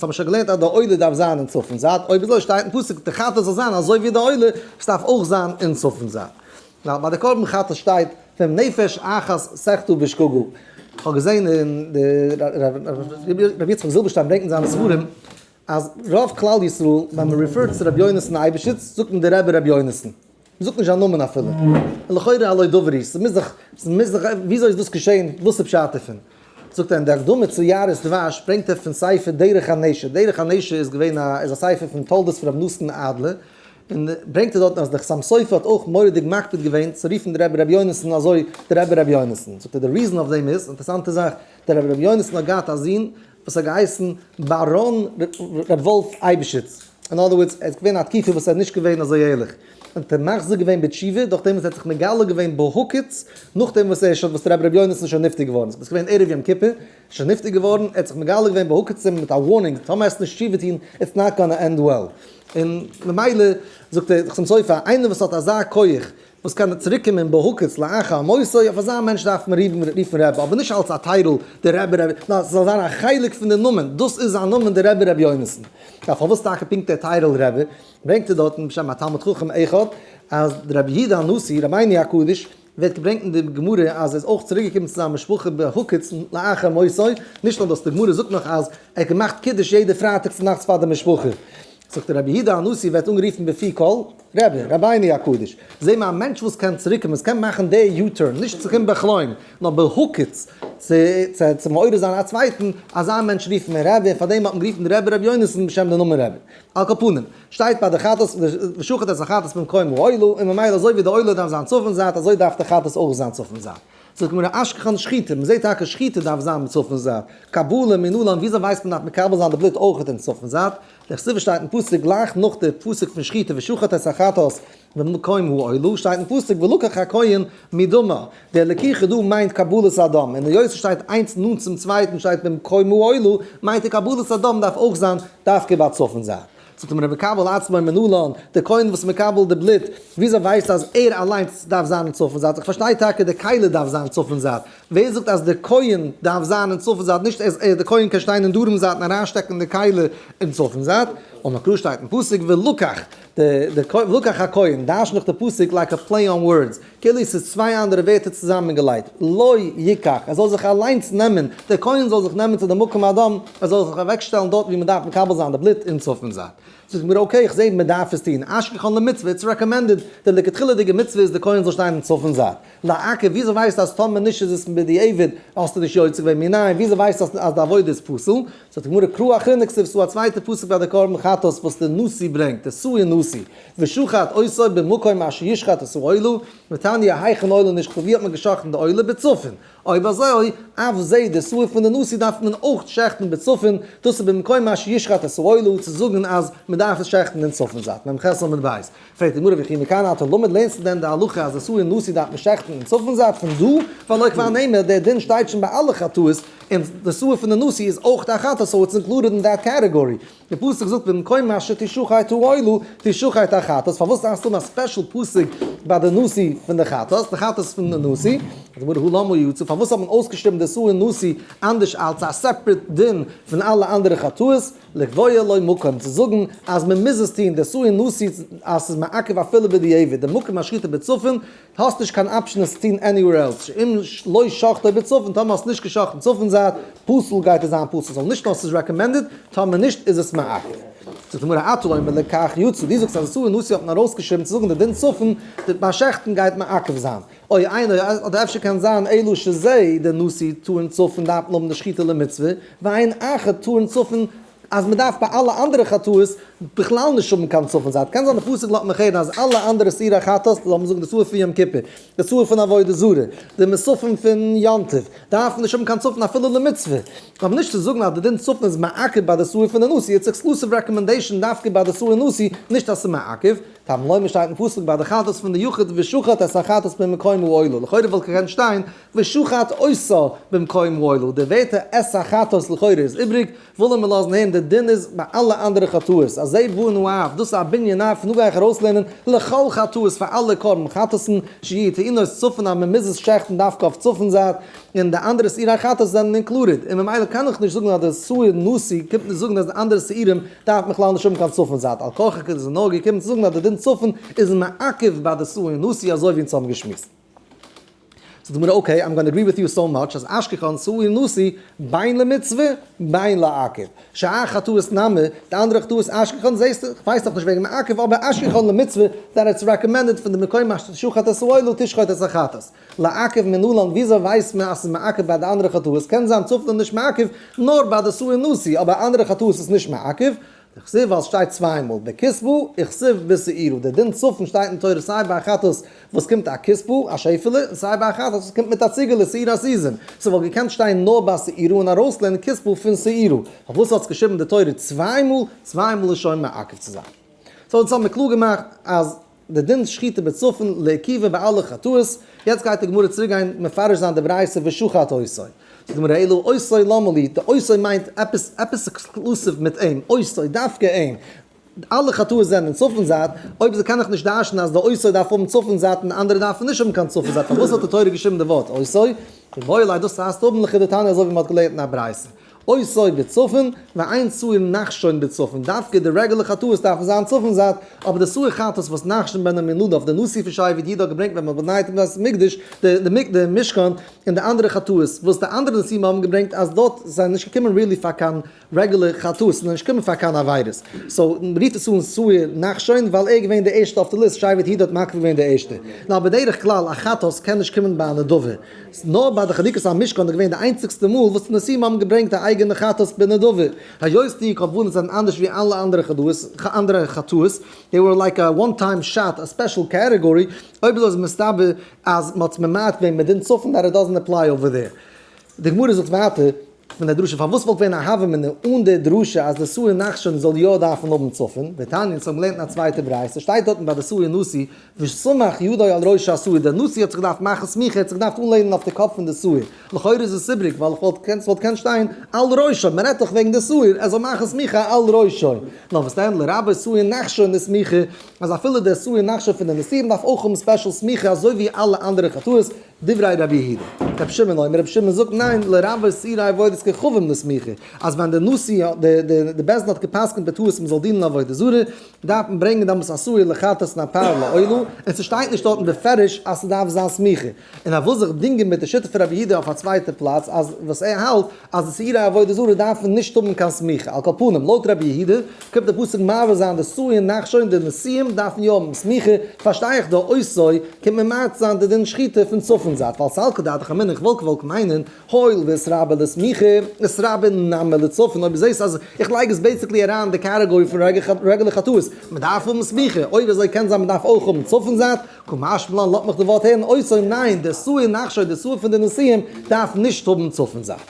האבן שוין געלערנט אז די עולה דארף זיין אין צפון זייט, אויב אזוי שטייט אין פסוק די חטאת זאל זיין אזוי ווי די עולה, עס דארף אויך זיין אין צפון זייט. ווייל ביי די קרבן חטאת שטייט פון נפש אחת סחטו בשגגה. כ'האב געזען אין די רבי יצחק זילבערשטיין ברענגט אין זיינע ספרים אז רוב כלל ישראל ווען מען refer ט צו רבי יונתן אייבעשיץ זאגט מען די רבי רבי יונתן. מען זאגט נישט זיין נאמען אפילו. און לכאורה הלא דבר הוא, ס'מוז דאך, ס'מוז דאך, וויאזוי איז דאס געשען, וואס איז פשט דערפון? זאגט ער אין די הקדמה צו יערות דבש ברענגט ער פון ספר דרך הנשר, דרך הנשר איז געווען א איז א ספר פון תולדות פון רבי נתן אדלער, און ברענגט ער דארטן אז דער חתם סופר האט אויך מורא'דיג מקפיד געווען צו רופן די רבי רבי יונתן אזוי די רבי רבי יונתן, זאגט ער די reason אויף דעם איז, אינטערעסאנטע זאך, דער רבי רבי יונתן האט געהאט א זון וואס האט געהייסן באראן ר' וואלף אייבשיץ, אין other words ער איז געווען א תקופה וואס ער איז נישט געווען אזוי ערליך, און האט ער מחזיר געווען בתשובה דורך דעם וואס ער האט זיך מגלה געווען בהקיץ נאכדעם וואס ער איז שוין וואס רבי רבי יונתן איז שוין נפטר געווארן, ס'איז געווען ערב יום כיפור, שוין נפטר געווארן, ער האט זיך מגלה געווען בהקיץ מיט א warning, טאמער עסט נישט תשובה טון, it's not gonna end well. און ממילא זאגט ער חתם סופר, איינער וואס האט אזא כח וואס קען צוריק קומען בהקיץ לאחר מותו, אויף אזא מענטש דארף מען רופן רבי, אבער נישט אלס א title, דער רבי רבי, נאר ס'זאל זיין א חלק פון די נאמען, דאס איז זיין נאמען דער רבי רבי יונתן. יא, פארוואס טאקע פונקט דער title רבי? ברענגט ער דארטן בשם א תלמיד חכם אחד, אז דער רבי יהודה הנשיא, רבינו הקדוש, ווערט געברענגט אין די גמרא אז ער איז אויך צוריק געקומען צו זיין משפחה בהקיץ לאחר מותו, נישט נאר דאס, די גמרא זאגט נאך אז ער האט געמאכט קידוש יעדע פרייטאג צונאכטס פאר די משפחה. זאגט רבי יהודה הנשיא ווערט אנגערופן בפי כל, רבי, רבינו הקדוש. זעהן מיר א מענטש וואס קען צוריקקומען, וואס קען מאכן די U-turn, נישט צו קומען בחלום, נאר בהקיץ, צו צו מעורר זיין א צווייטן, אזא מענטש רופט מען רבי, און פארדעם האט מען גערופן די רבי רבי יונתן בשם די נאמען רבי. על כל פנים, שטייט ביי די חטאת, ושחט את החטאת במקום העולה, און ממילא אזוי ווי די עולה דארף זיין צפון זייט, אזוי דארף די חטאת אויך זיין צפון זייט. זאגט די גמרא אשכחן שחיטה, מען זעט טאקע שחיטה דארף זיין בצפון זייט, קבלה מנלן, וויאזוי ווייסט מען דארף מקבל זיין די בלוט אויך אין צפון זייט? דכתיב שטייט אין פסוק גלייך נאך די פסוק פון שחיטה ושחט את החטאת במקום העולה שטייט אין פסוק ולקח הכהן מדמה, די לקיחה דא מיינט קבלת הדם, און היות עס שטייט איינס נאנט צום צווייטן שטייט במקום העולה מיינט די קבלת הדם דארף אויך זיין דווקא ביי צפון זייט. זאגט אים רבי מקבל עצמו מנלן, דער כהן וואס מקבל די בלוט, וויאזוי ווייסט אז ער אליינס דארף זיין אין צפון זייט, איך פארשטיי טאקע די כלי דארף זיין צפון זייט, ווער זאגט אז דער כהן דארף זיין אין צפון זייט, נישט אז דער כהן קען שטיין אין דרום זייט און אריינשטעקן די כלי אין צפון זייט, אמר קרא שטייט אין פסוק ולקח, ולקח הכהן, דרש'ן דאך די פסוק like a play on words, כאילו עס איז צוויי אנדערע ווערטער צוזאמענגעלייגט, לא יקח, ער זאל זיך אליינס נעמען, דער כהן זאל זיך נעמען צו די מקום הדם, ער זאל זיך אוועקשטעלן דארט ווי מען דארף מקבל זיין די בלוט אין צפון זייט. זאגט מיר okay איך זעה מען דארף עס טון, אשכחן למצוה, it's recommended, די לכתחילה'דיגע מצוה איז די כהן זאל שטיין אין צפון זייט. לעכב, וויאזוי ווייסטו אז טאמער נישט איז עס בדיעבד האסטו נישט יוצא געווען מנין, וויאזוי ווייסטו אז די עבודה איז פסול? זאגט די גמרא קרא אחרינא כתיב ס'דא א צווייטע פסוק ביי די קרבן חטאת וואס די נשיא ברענגט, די שעיר נשיא, ושחט אותו במקום אשר ישחט את העולה, ותניא היכן עולה נשחטה ווי האט מען געשחט'ן די עולה? בצפון, אויב אזוי אף זה די שעיר פון די נשיא דארף מען אויך שעכטן בצפון, דאס איז במקום אשר ישחט את העולה צו זאגן אז מען דארף עס שעכטן אין צפון זייט, מ"ח עמוד ב'. פרעגט די גמרא וכי מכאן אתה למד לערנסטו דען די הלכה אז די שעיר נשיא דארף מען שעכטן אין צפון זייט פון דא והלא כבר נאמר דער דין שטייט שוין ביי אלע חטאות און די שעיר פון די נשיא איז אויך א חטאת so it's included אין that category די פסוק זאגט במקום אשר תשחט העולה תשחט החטאת פארוואס דארפסטו האבן א special פסוק ביי די נשיא פון די חטאת די חטאת פון די נשיא זאגט די גמרא הא למה יצא פארוואס האט מען אויסגעשריבן די שעיר נשיא אנדערש אלץ א separate דין פון אלע אנדערע חטאות? לקבוע לו מקום, צו זאגן אז מען מוז עס טון, די שעיר נשיא אז ס'איז מעכב אפילו בדיעבד, די מקום השחיטה בצפון, האסט נישט קיין option עס צו טון anywhere else, שאם לא שחטו בצפון, טאמער האסט נישט געשחט'ן צפון זייט, פסול גייט עס זיין פסול, סאו נישט נאר ס'איז recommended, טאמער נישט איז עס מעכב. זאגט די גמרא אתה אומר לכך יצא, דו זאגסט אז די שעיר נשיא האט מען ארויסגעשריבן צו זאגן די דין צפון, די ביי שעכטן גייט מעכב זיין. או אינו, אדער אפשר קען זיין אלא שזה די נשיא טעון צפון דארף מען האבן די שחיטה למצוה, ואין אחר טעון צפון. אז מען דארף ביי אלע אנדערע חטאות בכלל נישט האבן קיין צפון זייט. קען זיין די פסוק לאזט מיך הערן אז אלע אנדערע שעירי חטאת, לאמיר זאגן די שעיר פון יום כיפור, די שעיר פון עבודה זרה, די מוספים פון יום טוב, דארפן נישט האבן קיין צפון אפילו למצוה. אבער נישט צו זאגן אז די דין צפון איז מעכב ביי די שעיר פון די נשיא, it's exclusive recommendation דווקא ביי די שעיר נשיא, נישט אז ס'איז מעכב. תלמוד לומר שטייט אין פסוק ביי די חטאת פון די יחיד ושחט את החטאת במקום העולה, לכאורה וואלט געקענט שטיין ושחט אותה במקום העולה, די ווערטער את החטאת לכאורה איז איבריג, ווילען מיר לאזן הערן די דין איז ביי אלע אנדערע חטאות, אז זה בנה אב, דאס איז א בנין אב, פון דא גיי איך ארויסלערנען לכל חטאות פאר אלע קרבן חטאת'ן, שיהיו טעונות צפון אז מען מוז עס שעכטן דווקא אויף צפון זייט, און די אנדערע שעירי חטאת זענען included, און ממילא קען איך נישט זאגן אז די שעיר נשיא קומט נישט זאגן אז די אנדערע שעירים דארף מען בכלל נישט האבן קיין צפון זייט, על כרחך איז עס נאר געקומען צו זאגן אז די דין צפון איז מעכב ביי די שעיר נשיא אזוי ווי אונז האבן געשמועסט. זאגט די גמרא okay, I'm gonna agree with you so much אז אשכחן שעיר נשיא בין למצוה בין לעכב, שאר חטאות נמי, די אנדערע חטאות אשכחן זעסטו, כ'ווייס נאכנישט וועגן מעכב אבער אשכחן למצוה that it's recommended פון די מקום אשר שחט את העולה תשחט את החטאת. לעכב מנלן, וויאזוי ווייסט מען אז ס'איז מעכב ביי די אנדערע חטאות? קען זיין צפון איז נישט מעכב נאר ביי די שעיר נשיא, אבער אנדערע חטאות איז נישט מעכב. דכתיב ווייל ס'שטייט צוויי מאל בכספה וכתיב בשעירה, די דין צפון שטייט אין תורה סיי ביי א חטאת וואס קומט א כספה, א שעפעלע, און סיי ביי א חטאת וואס קומט מיט א ציגעלע שעיר עזים, ס'וואלט געקענט שטיין נאר ביי שעירה און ארויסלערנען כספה פון שעירה, פארוואס האט עס געשריבן די תורה צוויי מאל? צוויי מאל איז שוין מעכב צו זיין. so אונז האבן מיר קלאר געמאכט אז די דין שחיטה בצפון לעכיבה ביי אלע חטאות, יעצט גייט די גמרא צוריק גיין מפרש זיין די ברייתא ושחט אותו. זאגט די גמרא אלא אותו למה לי, די אותו מיינט עפעס עפעס exclusive מיט אים, אותו דווקא אים, אלע חטאות זענען צפון זייט, אויב אזוי קען איך נישט דרש'נען אז די אותו דארף האבן צפון זייט און אנדערע דארפן נישט האבן קיין צפון זייט, פארוואס האט די תורה געשריבן די ווארט אותו? מיבעי ליה דאס הייסט האבן לכדתניא אזוי ווי מען האט געלערנט אין א ברייתא. אותו בצפון, ואין שעיר נחשון בצפון, דווקא די רעגולער חטאות דארפן זיין צפון זייט, אבער די שעיר חטאת וואס נחשון בן עמינדב די נשיא פון שבט יהודה האט געברענגט ווען מען האט באנייט דעם בית המקדש, די משכן, און די אנדערע חטאות וואס די אנדערע נשיאים האבן געברענגט אז דארט זענען נישט געקומען really פאר קיין רעגולער חטאות, זענען נישט געקומען פאר קיין עבירות, so מען רופט עס אן שעיר נחשון ווייל ער איז געווען די ערשטע אויף די ליסט, שבט יהודה האט מקריב געווען די ערשטע. נאר בדרך כלל א חטאת קען נישט קומען ביי א נדבה. נאר ביי די חנוכת המשכן איז געווען די איינציגסטע מאל וואס די נשיאים האבן געברענגט א אייגענע חטאת בנדבה, היות די קרבנות זענען אנדערש ווי אלע אנדערע חטאות, they were like a one time shot, א special category, אויב אזוי איז מסתבר אז מען האט עס ממעט געווען מדין צפון that it doesn't apply over there. די גמרא זאגט ווייטער פון די דרשה פארוואס וואלט געווען א הוה אמינא אן די דרשה אז די שעיר נחשון זאל יא דארפן האבן צפון, ותניא אונז האבן געלערנט אין א צווייטע ברייתא שטייט דארטן ביי די שעיר נשיא וסמך ידו על ראש השעיר, דער נשיא האט זיך געדארפט מאכן סמיכה, ער האט זיך געדארפט אנלענען אויף די קאפ פון די שעיר, לכאורה איז עס איבריג ווייל איך וואלט ס'וואלט געקענט שטיין על ראשו, מען רעדט דאך וועגן די שעיר, ער זאל מאכן סמיכה על ראשו, נאר וואס דען לרבות שעיר נחשון לסמיכה, אז אפילו דער שעיר נחשון פון די נשיאים דארף אויך האבן special סמיכה אזוי ווי אלע אנדערע חטאות, דברי רבי יהודה. רבי שמעון אומר, רבי שמעון זאגט ניין, לרבות שעירי עבודת כוכבים לסמיכה, אז ווען די נשיא, די בית דין האט גע'פסק'נט בטעות מ'זאל דינען עבודה זרה, דארף מען ברענגען דאמאלס א שעיר לחטאת און א פר לעולה, און ס'שטייט נישט דארטן בפירוש אז ס'דארף זיין סמיכה. און ער וויל זיך דינגען מיט די שיטה פון רבי יהודה אויף א צווייטע פלאץ אז וואס ער האלט אז די שעירי עבודה זרה דארפן נישט האבן קיין סמיכה, על כל פנים לויט רבי יהודה קומט די פסוק מעביר זיין די שעיר נחשון די נשיאים דארפן יא האבן סמיכה, פארשטיי איך די אותו קומט ממעט זיין די דין שחיטה פון צפון זייט ווייל סלקא דעתך אמינא איך וואלט געוואלט מיינען הואיל ואיתרבי לסמיכה איתרבי נמי לצפון אויב זעסט אז איך לייג עס basically אריין אין די category פון רעגולער חטאות מען דארף האבן סמיכה אויב אזוי קען זיין מען דארף אויך האבן צפון זייט קא משמע לן לאזט מיך די ווארט הערן אותו ניין די שעיר נחשון די שעיר פון די נשיאים דארף נישט האבן צפון זייט.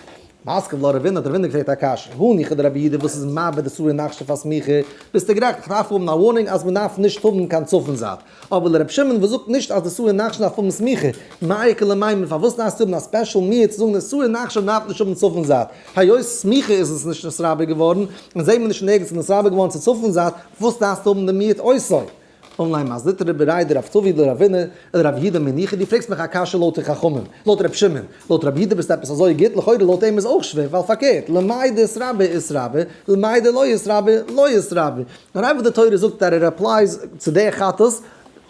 מתקיף לה רבינא האט רבינא געפרעגט א קשיא, הניחא דרבי יהודה וואס איז מרבה די שעיר נחשון פאר סמיכה, ביסטו גערעכט איך דארף האבן א warning אז מען דארף נישט האבן קיין צפון זייט, אבער לרבי שמעון וואס זאגט נישט אז די שעיר נחשון דארף האבן סמיכה, מאי איכא למימר פארוואס דארפסטו האבן א special מיעוט צו זאגן די שעיר נחשון דארף נישט האבן צפון זייט, היות סמיכה איז עס נישט נתרבה געווארן, און זעהט מען נישט אין ערגעץ איז נתרבה געווארן צו צפון זייט, וואס דארפסטו האבן די מיעוט אותו? אנליין מזליתא רבי ריידער רב טובי' לרבינא און רב יהודה מניחא דו פרעגסט מיך א קשיא לויט די חכמים, לויט רבי שמעון, לויט רבי יהודה ביסטו עפעס אזוי גוט, לכאורה לויט אים איז אויך שווער ווייל פארקערט, למאי דאיתרבי איתרבי, למאי דלא איתרבי לא איתרבי, נאר איינפאך די תורה זאגט that it applies צו די חטאת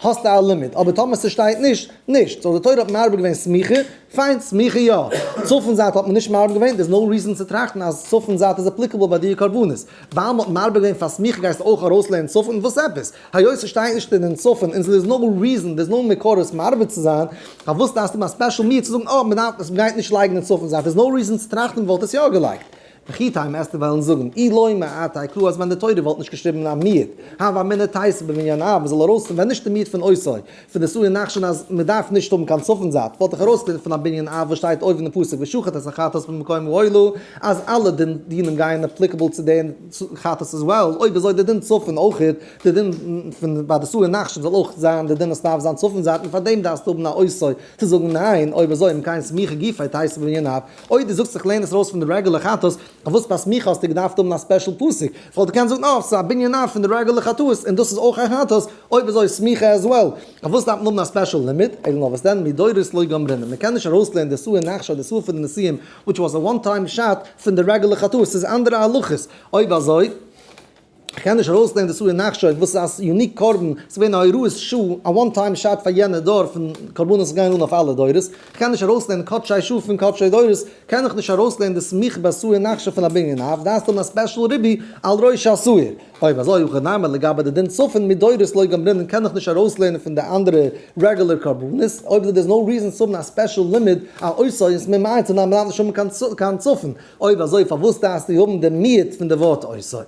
האסטו א לימוד, אבער טאמער ס'שטייט נישט, נישט, so די תורה האט מרבה געווען סמיכה, פיין, סמיכה יא. צפון זייט האט מען נישט מרבה געווען, there's no reason צו טראכטן אז צפון זייט איז applicable ביי די קרבנות. ווייל מ'האט מרבה געווען פאר סמיכה גייסטו אויך ארויסלערנען צפון? וואס עפעס? היות ס'שטייט נישט אין צפון און there's no reason, there's no מקורות מרבה צו זיין, פארוואס דארפסטו האבן א special מיעוט צו זאגן אה מ'דארף עס, מ'גייט נישט לייגן אין צפון זייט, there's no reason צו טראכטן מ'וואלט עס יא געלייגט. וכי תימא וועסטו וועלן זאגן אי לא מעתה קרא אז ווען די תורה וואלט נישט געשריבן א מיעוט הוה אמינא תיתי בבנין אב מ'זאל ארויס ווען נישט די מיעוט פון אותו פון די שעיר נחשון אז מ'דארף נישט האבן קיין צפון זייט וואלט איך ארויסגעלערנט פון א בנין אב וואס שטייט אויבן אין פסוק ושחט את החטאת במקום העולה אז אלע דינים גייען applicable צו די חטאת as well, אויב אזוי די דין צפון אויכעט, די דין פון ביי די שעיר נחשון זאל אויך זיין די דין אז ס'דארף זיין צפון זייט און פארדעם דארפסטו האבן א אותו צו זאגן ניין, אויב אזוי אם כן סמיכה גופא תיתי בבנין אב, אויב דו זאגסט איך לערן עס ארויס פון די רעגולער חטאת, פארוואס ביי סמיכה האסטו געדארפט האבן א special פסוק? כ'וואלט געקענט זאגן אה, ס'איז א בנין אב פון די רעגולער חטאות און דאס איז אויך א חטאת, אויב אזוי סמיכה as well, פארוואס דארף מען האבן א special לימוד? אלא נאר וואס דען מדורות לא גמרינן, מ'קען נישט ארויסלערנען די שעיר נחשון די שעיר פון די נשיאים which was a one time shot פון די רעגולער חטאות, ס'איז אנדערע הלכות, אויב אזוי כ'קען נישט ארויסלערנען די שעיר נחשון וואס איז א unique קרבן, ס'איז געווען א הוראת שעה, א one time shot פאר יענע דור פון קרבנות וואס גייען אן אויף אלע דורות, כ'קען נישט ארויסלערנען קדשי שעה פון קדשי דורות, קען איך נישט ארויסלערנען די סמיכה ביי שעיר נחשון פון א בנין אב, דארפסט האבן א special ריבוי על ראש השעיר. אויב אזוי הכא נמי לגבי די דין צפון מדורות לא גמרינן קען איך נישט ארויסלערנען פון די אנדערע רעגולער קרבנות, אויב אזוי there's no reason צו האבן א special לימוד א אותו און ס'ממעט צו זיין מ'דארף נישט האבן קיין צפון, אויב אזוי פארוואס דארפסטו האבן די מיעוט פון די ווארט אותו?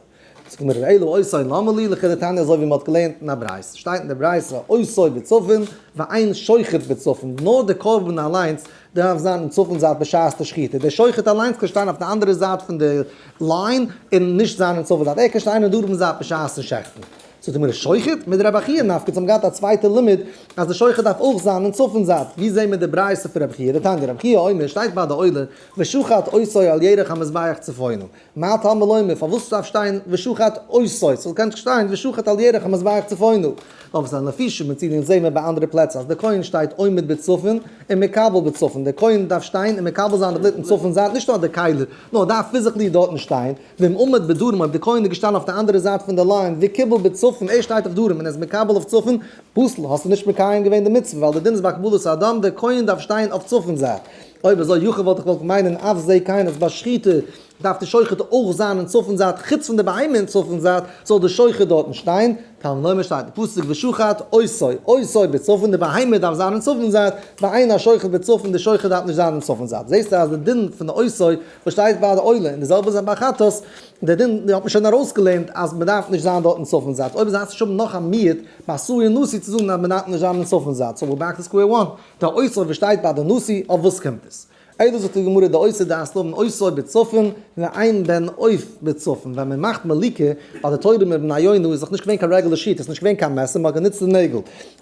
זאגט מיר ר' אלא אותו למה לי לכדתניא אזוי ווי מ'האט געלערנט אין א ברייתא, שטייט אין די ברייתא אותו בצפון ואין שוחט בצפון, נאר די קרבן אליינס דארף זיין אין צפון זייט בשעת די שחיטה, דער שוחט אליינס קען שטיין אויף די אנדערע זייט פון די line און נישט זיין אין צפון זייט, ער קען שטיין אין דרום זייט בשעת'ן שעכטן. זאגט די גמרא שוחט מדרבי חייא נפקא, אונז האבן געהאט א צווייטע לימוד אז די שוחט דארף אויך זיין אין צפון זייט, ווי זעהן מיר די ברייתא פון רבי חייא? דתניא רבי חייא אומר שטייט ביי די עולה ושחט אותו על ירך המזבח צפונה, מה תלמוד לומר פארוואס דארף שטיין ושחט אותו, ס'זאל קענען שטיין ושחט על ירך המזבח צפונה, נאר וואס לפי שמצינו זעהן מיר ביי אנדערע פלעצער אז דער כהן שטייט עומד בצפון און מקבל בצפון, דער כהן דארף שטיין און מקבל זיין די בלוט אין צפון זייט, נישט נאר די כלי, נאר דארף physically דארטן שטיין, ואם עמד בדרום אויב דער כהן איז געשטאנען אויף די אנדערע זייט פון די line וקיבל בצפון ער שטייט אויף דרום און ער איז מקבל אויף צפון, פסול, האסטו נישט מקיים געווען די מצוה ווייל די דין איז ביי קבלת הדם דער כהן דארף שטיין אויף צפון זייט. אויב אזוי יכול וואלט איך געוואלט מיינען אף זה כן אז ביי שחיטה דארף די שוחט אויך זיין אין צפון זייט חוץ פון די בהמה אין צפון זייט זאל די שוחט דארטן שטיין, תלמוד לומר שטייט אין פסוק ושחט אותו אותו בצפון די בהמה דארף זיין אין צפון זייט ואין השוחט בצפון די שוחט דארף נישט זיין אין צפון זייט זעסטו אז די דין פון די אותו וואס שטייט ביי די עולה און די זעלבע זאך ביי חטאת די דין האט מען שוין ארויסגעלערנט אז מען דארף נישט זיין דארט אין צפון זייט אויב זאלסטו שוין האבן נאך א מיעוט ביי שעיר נשיא צו זאגן אז מען דארף נישט זיין אין צפון זייט so we're back to square one די אותו וואס שטייט ביי די נשיא אויף וואס קומט עס? אלא זאגט די גמרא די אותו דארפסט האבן אותו בצפון ואין בן עוף בצפון, ווען מען מאכט מליקה ביי די תורים מבני יונה איז דאך נישט געווען קיין רעגולער שחיטה, עס איז נישט געווען קיין מעסער, מען האט גענוצט די נעגל,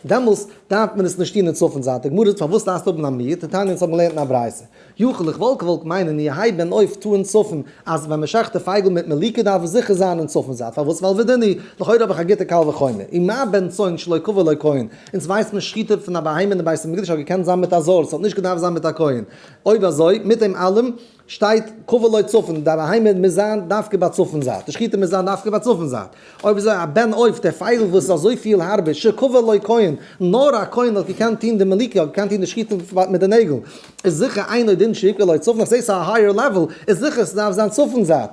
דעמאלס דארף מען עס נישט טון אין צפון זייט, די גמרא זאגט פארוואס דארפסטו האבן א מיעוט, דתניא אונז האבן געלערנט אין א ברייתא, יכול איך וואלט געוואלט מיינען יהא בן עוף טעון צפון, אז ווען מען שעכט די פייגל מיט מליקה דארף עס זיכער זיין אין צפון זייט, פארוואס ווייל ודין הוא, לכאורה האב איך א גוטע קל וחומר, ומה בן צאן שלא קבע לו כהן, אונז ווייסט מען שחיטה פון א בהמה אין די בית המקדש האט געקענט זיין מיט א זר, ס'האט נישט געדארפט זיין מיט א כהן. אויב אזוי, מיט דעם אלעם, שטייט קבע לו צפון, די בהמה מוז זיין דווקא ביי צפון זייט, די שחיטה מוז זיין דווקא ביי צפון זייט. אויב אזוי, א בן עוף, דער פייגל וואס איז אזויפיל הארבער, שקבע לו כהן, נאר א כהן האט געקענט טון די מליקה, האט געקענט טון די שחיטה מיט די נעגל, איז זיכער אינו דין שיקבע לו צפון, איך זע ס'איז א higher level, איז זיכער ס'דארף זיין צפון זייט.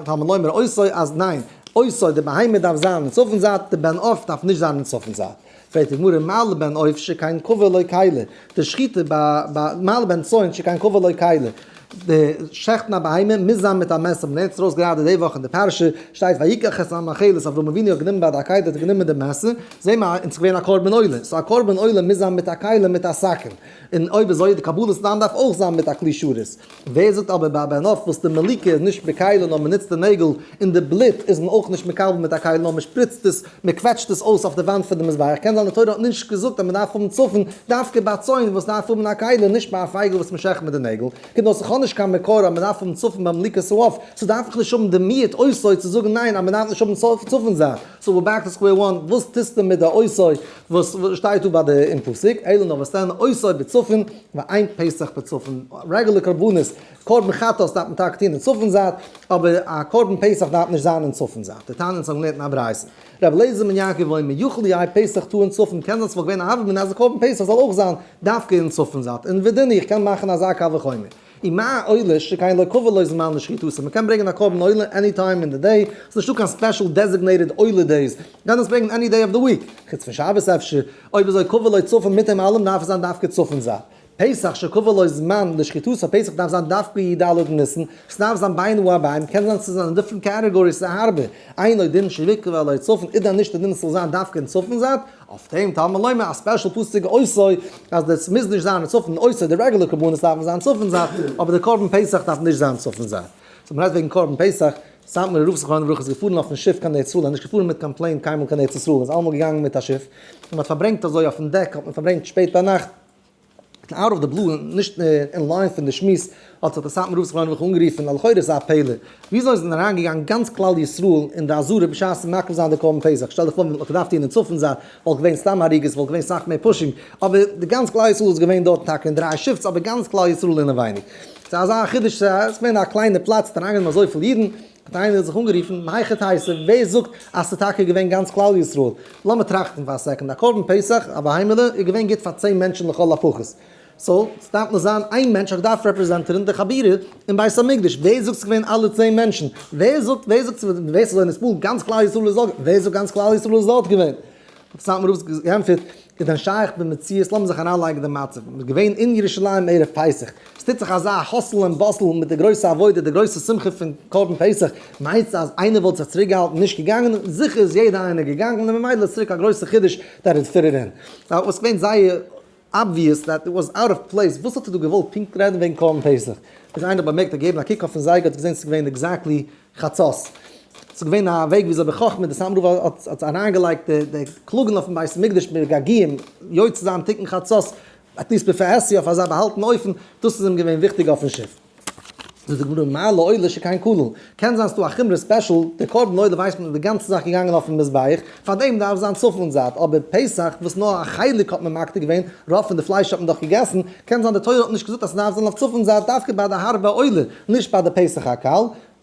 תלמוד לומר אותו אז ניין, אותו די בהמה דארף זיין אין צפון זייט, די בן עוף דארף נישט זיין אין צפון זייט. פרעגט די גמרא מה לבן עוף שכן קבע לו כלי, די שחיטה ביי מה לבן צאן שכן קבע לו כלי, די שעכטן א בהמה מוז זיין מיט א מעסער, מ'לערנט עס ארויס גראדע די וואך אין די פרשה, שטייט ויקח את המאכלת, אברהם אבינו האט גענומען ביי די עקידה האט ער גענומען די מעסער, זעהן מיר און ס'איז געווען א קרבן עולה, so א קרבן עולה מוז זיין מיט א כלי מיט א סכין, און אויב אזוי די קבלת דם דארף אויך זיין מיט א כלי שרת. ווער זאגט אבער ביי בן עוף וואס די מליקה איז נישט בכלי נאר מ'נוצט די נעגל און די בלוט איז מען אויך נישט מקבל מיט א כלי נאר מ'שפריצט עס מ'קוועטשט עס אויס אויף די וואנט פון די מזבח קען זיין די תורה האט נישט געזאגט אז מ'דארף האבן צפון דווקא ביי צאן וואס דארף האבן א כלי נישט ביי א פייגל וואס מ'שעכט מיט די נעגל קומט אויס איך האב נישט קיין מקור אז מ'דארף האבן צפון ביי מליקת העוף so דארף איך נישט האבן די מיעוט אותו צו זאגן ניין אז מ'דארף נישט האבן צפון זייט so we're back to square one וואס טוסטו מיט די אותו וואס שטייט דא ביי די אין פסוק אלא נאר וואס דען אותו בצפון ואין פסח בצפון, רעגולער קרבנות, קרבן חטאת דארף מען טאקע טון אין צפון זייט, אבער א קרבן פסח דארף נישט זיין אין צפון זייט, דתניא אונז האבן געלערנט אין א ברייתא, רבי אליעזר בן יעקב אומר יכול יהא פסח טעון צפון, קען זיין ס'וואלט געווען א הוה אמינא אז די קרבן פסח זאל אויך זיין דווקא אין צפון זייט, און ודין איך קען מאכן אזא קל וחומר. ומה עולה שכן לא קבע לו זמן לשחיטתו, מ'קען ברענגען א קרבן עולה any time אין די day, ס'איז נישטא קיין special designated עולה days, מ'קען עס ברענגען any day of the week, חוץ פון שבת אפשר, אויב אזוי קבע לו צפון מיט דעם אלעם דארף עס זיין דווקא צפון זייט. פסח שקבע לו זמן לשחיטתו, פסח דארף זיין דווקא י ד ניסן, ס'דארף זיין בין הערבים, קען זיין ס'איז אין different categories, ס'איז הארבער, אינו דין שיקבע לו צפון, איז דען נישט די דין ס'זאל זיין דווקא אין צפון זייט? אויף דעם תלמוד לומר א special פסוק אותו אז דאס מוז נישט זיין אין צפון, אויסער די רעגולער קרבנות דארפן זיין צפון זייט, אבער די קרבן פסח דארף נישט זיין צפון זייט. so מ'רעדט וועגן קרבן פסח, סאטמארער רב זכרונו לברכה איז געפארן אויפן שיף קיין ארץ ישראל, ער איז נישט געפארן מיט קיין plane קיינמאל קיין ארץ ישראל, ער איז אלעמאל געגאנגען מיט א שיף, און מ'האט פארברענגט אזוי אויפן deck האט מען פארברענגט שפעט ביינאכט, out of the blue, נישט אין line פון די שמועס, האט זיך דער סאטמאר רב זכרונו לברכה אנגערופן, אז לכאורה איז עס א פלא, וויאזוי זענען אריינגעגאנגען גאנץ כלל ישראל אין די עזרה בשעת'ן מקריב זיין די קרבן פסח, שטעל דיך פאר ווען מ'וואלט געדארפט טון אין צפון זייט, וואלט געווען סתם הריגות, וואלט געווען סאך מער pushing, אבער די גאנץ כלל ישראל איז געווען דארט טאקע אין דריי shifts, אבער גאנץ כלל ישראל אינעווייניג. ס'איז אזא חידוש, ס'איז געווען א קליינע פלאץ, האט אריינגענומען אזויפיל אידן, האט איינער זיך אנגערופן, מהיכא תיתי, ווער זאגט אז ס'איז טאקע געווען גאנץ כלל ישראל? לאמיר טראכטן פאר א second, א קרבן פסח, א בהמה'לע, איז געווען גוט פאר 10 מענטשן לכל הפחות. so, ס'דארף נאר זיין איין מענטש האט געדארפט רעפרעזענטירן די חבורה אין בית המקדש, ווער זאגט ס'איז געווען אלע 10 מענטשן? ווער זאגט, ווער זאגט, ווער ס'איז אזוי נספאל, גאנץ כלל ישראל איז דארט, ווער זאגט גאנץ כלל ישראל איז דארט געווען? האט סאטמאר רב געענטפערט, איז דען שייך במציאות, לאמיר זיך אריינלייגן די מצב, מ'איז געווען אין ירושלים ערב פסח, ס'טוט זיך אזא hustle און bustle מיט די גרויסע עבודה, די גרויסע שמחה פון קרבן פסח, מיינסטו אז איינער וואלט זיך צוריקגעהאלטן נישט געגאנגען? זיכער איז יעדער איינער געגאנגען, און ממילא איז צוריק א גרויסע חידוש that it fit it in. ס'איז געווען זייער obvious that it was out of place, וואס האט ער דא געוואלט פונקט רעדן וועגן קרבן פסח? ביז איינער האט באמערקט, האט געגעבן א קוק אויפן זייגער, האט געזען ס'איז געווען exactly חצות. ס'איז געווען א וועג וויאזוי בחכמה די סאטמאר רב האט אריינגעלייגט די קלאגן אויפן בית המקדש מיט געגועים יוצא זיין תיקון חצות, at least בפרהסיא אויף אזא באהאלטן אופן, דאס איז אים געווען וויכטיג אויפן שיף. זאגט די גמרא מה לעולה שכן כליל, קען זיין ס'דא א חומרא special, די קרבן עולה ווייסט מען איז די גאנצע זאך געגאנגען אויפן מזבח, פארדעם דארף זיין צפון זייט, אבער פסח וואס נאר א חלק האט מען מקטיר געווען, רוב פון די פלייש האט מען דאך געגעסן, קען זיין די תורה האט נישט געזאגט אז ס'דארף זיין אויף צפון זייט דווקא ביי די הארבע עולה, נישט ביי די פסח הקל.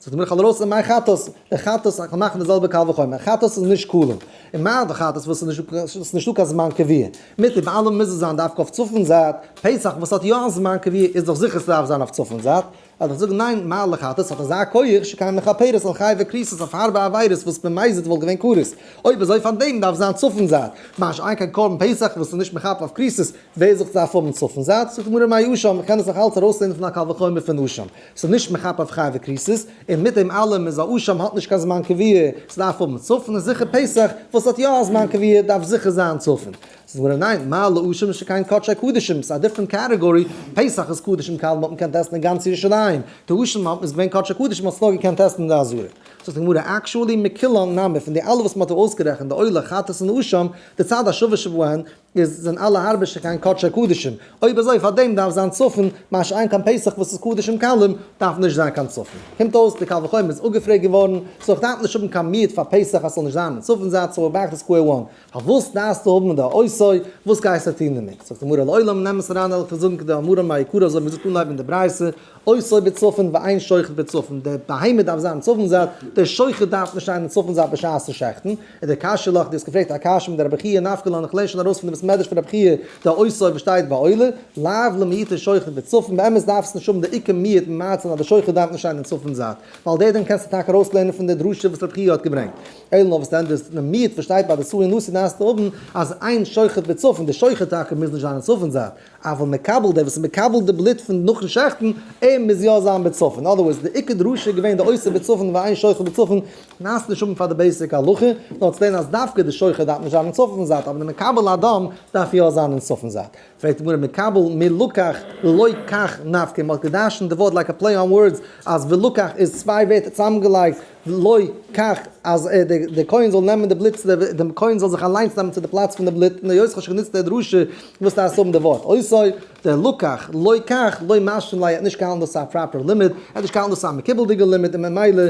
זאגט די גמרא כ'וועל ארויס מאי חטאת, די חטאת איך וועל מאכן די זעלבע קל וחומר, חטאת איז נישט כליל, און מה די חטאת וואס איז נישטא קיין זמן קביע, מיט די בעלים מוז עס זיין דווקא אויף צפון זייט, פסח וואס האט יא א זמן קביע איז דאך זיכער ס'דארף זיין אויף צפון זייט, וועל איך זאגן ניין, מה לחטאת האט אזא כח שכן מכפרת על חייבי כריתות אויף הארבע עבירות וואס במזיד וואלט געווען כרת, אויב אזוי פאר דעם דארף זיין צפון זייט, מה שאין כן קרבן פסח וואס איז נישט מכפר אויף כריתות, ווער זאגט ס'דארף האבן צפון זייט, זאגט די גמרא מאי אשם, מ'קען עס נאך אלץ ארויסלערנען פון א קל וחומר פון אשם. ס'איז נישט מכפר אויף חייבי כריתות, און מיט דעם אלעם איז א אשם האט נישט קיין זמן קביע, ס'דארף האבן צפון, איז זיכער פסח וואס האט יא א זמן קביע דארף זיכער זיין צפון. זאגט די גמרא ניין, מה לאשם שכן קדשי קדשים, ס'איז א different category, פסח איז קדשים קלים האט מען געקענט עסן אין גאנץ ירושלים, די אשם האט איז געווען קדשי קדשים האט עס נאר געקענט עסן אין די עזרה. זאגט די גמרא actually מכולן נמי פון די אלע וואס מ'האט דא אויסגערעכנט די עולה, חטאת און אשם, די צד השווה שבהן, איז זענען אלע הארבע שכן קדשי קדשים, אויב אזוי פאר דעם דארף זיין צפון, מה שאין כן פסח וואס איז קדשים קלים דארף נישט זיין קיין צפון. קומט אויס די קל וחומר איז אפגעפרעגט געווארן, so איך דארף נישט האבן קיין מיעוט פאר פסח אז ס'זאל נישט זיין אין צפון זייט, so back to square one, פארוואס דארפסטו האבן די אותו, וואס גייסטו טון דערמיט? זאגט די גמרא לעולם נעם עס אריין וועל איך דיר זאגן כדאמרן מעיקרא אזוי ווי מ'זאגט אנהייב אין די ברייתא, אותו בצפון ואין שוחט בצפון, די בהמה דארף זיין אין צפון זייט, דער שוחט דארף נישט זיין אין צפון זייט בשעת'ן שעכטן, איז די קשיא לך, דו האסט געפרעגט א קשיא מיט די רבי חייא נפקא לן איך לערן שוין ארויס פון די בית מדרש פון רבי חייא די אותו וואס שטייט ביי עולה, לאו למעוטי שוחט בצפון, באמת דארפסט נישט האבן די עיקר מיעוט ממעט זיין אז די שוחט דארף נישט זיין אין צפון זייט, ווייל די דעם קענסטו טאקע ארויס לערנען פון די דרשה וואס רבי חייא האט געברענגט. אלא נאר וואס דען דאס מיעוט וואס שטייט ביי די שעיר נשיא דארפסטו האבן אז אין שוחט בצפון, די שוחט טאקע מוז נישט זיין אין צפון זייט, אבל מקבל דער וואס איז מקבל די בלוט פון נאכן שעכטן, ער מוז יא זיין בצפון. אין other words, די עיקר דרשה איז געווען די אותו בצפון ואין שוחט בצפון, דארפסט נישט האבן פאר די basic הלכה, נאר צו לערנען אז דווקא די שוחט דארף נישט זיין אין צפון זייט, אבער די מקבל הדם דארף יא זיין אין צפון זייט. פרעגט די גמרא מקבל מלקח לוקח נפקא, מ'האט געדרשנט די ווארט like a play on words אז ולקח איז צוויי ווערטער צוזאמגעלייגט, לוקח אז די כהן זאל נעמען די בלוט, די כהן זאל זיך אליינס נעמען צו די פלאץ פון די בלוט, און היות כ'האב שוין גענוצט די דרשה וואס דארפסט האבן די ווארט אותו, די לקח, לוקח, לא משמע ליה, ער האט נישט געהאלטן דאס איז א proper לימוד, ער האט נישט געהאלטן דאס איז א מקובל'דיגע לימוד און ממילא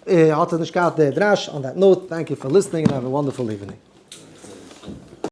האט ער נישט געהאט די דרש, on that note, thank you for listening and have a wonderful evening.